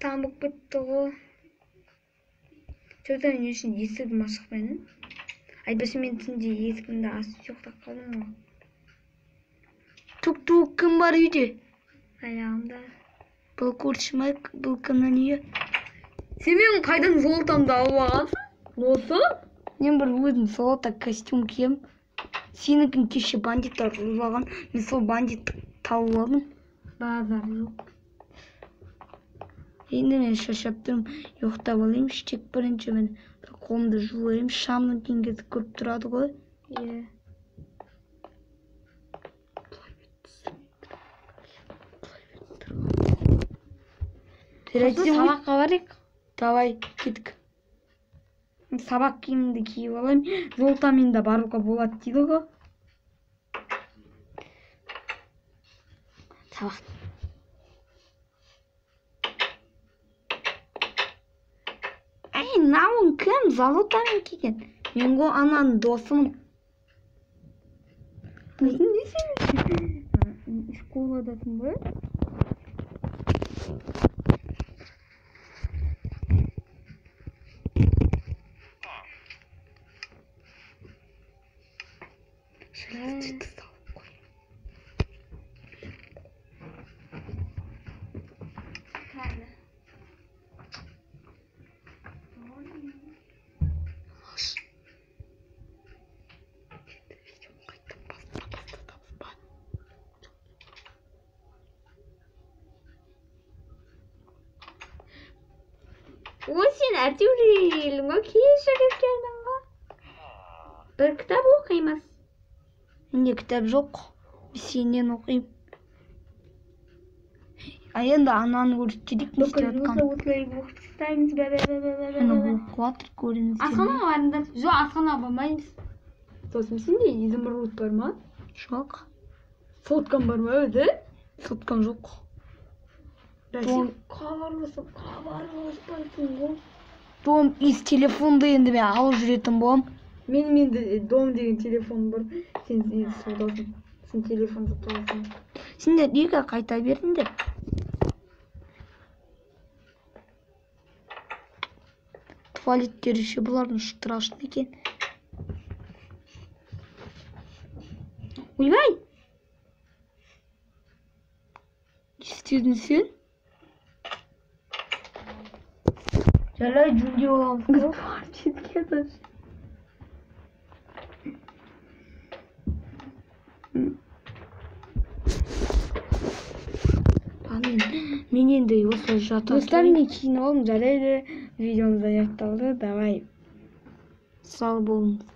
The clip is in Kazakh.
Таң болып кетті ғой. Че-то не үшін есігім ашық менің? Әйтпесе мен түнде есігімді ашып ұйықтап қалдым ғой. Тук-тук, кім бар үйде? Аяғымда. Бұл көрші ма? Бұл кімнің үйі? Сен менің қайдан золотамды алып алғансың? Осы? Мен бір өзім золото костюм киемін. Сенікін кеше бандиттар ұрлаған. Мен сол бандитті тауып алдым. Базар жоқ. Енді мен шаршап тұрмын, ұйықтап алайыншы. Тек бірінші мен бір қолымды жуайын. Шамның теңгесі көп тұрады ғой. Иә. Жарайды, сен Сабаққа барайық. Давай, кеттік. Сабақ киімімді киіп алайын. Золотамен де баруға болады дейді ғой. Сабақ. Әй, мынауың кім? Золотамен киген. Мен ғой ананың досымын. Өзің не сен? Школадасың ба? О, сен әйтеуір келдің ғой, кешігіп келдің ғой. Бір кітап оқимыз. Менде кітап жоқ, сенен оқимын. А енді ананы көрсетейік, не істеп жатқанын. Осылай оқып тастаймыз. Ана оқып жатыр, көріңіздер. Асханаға барыңдар. Жоқ, асханаға бармаймыз. Сосын сенде изумруд бар ма? Жоқ. Соткам бар ма өзі? Соткам жоқ. Сен хабарласып, хабарласпайсың ғой. Дом из телефонды енді мен алып жүретін боламын. Менің енді дом деген телефон бар. Сен енді саудасың. Сен телефон сатып аласың. Сендер үйге қайта беріңдер. Туалеттер еще бұлардың страшный екен. Ойбай! Не істедің сен? Жарай, жөндеп аламыз ғой. Жеткен. Мен енді осылай жата Достар, тұрайын. мен киініп алдым, жарайды. Видеомыз аяқталды. Давай. Сау болыңыз.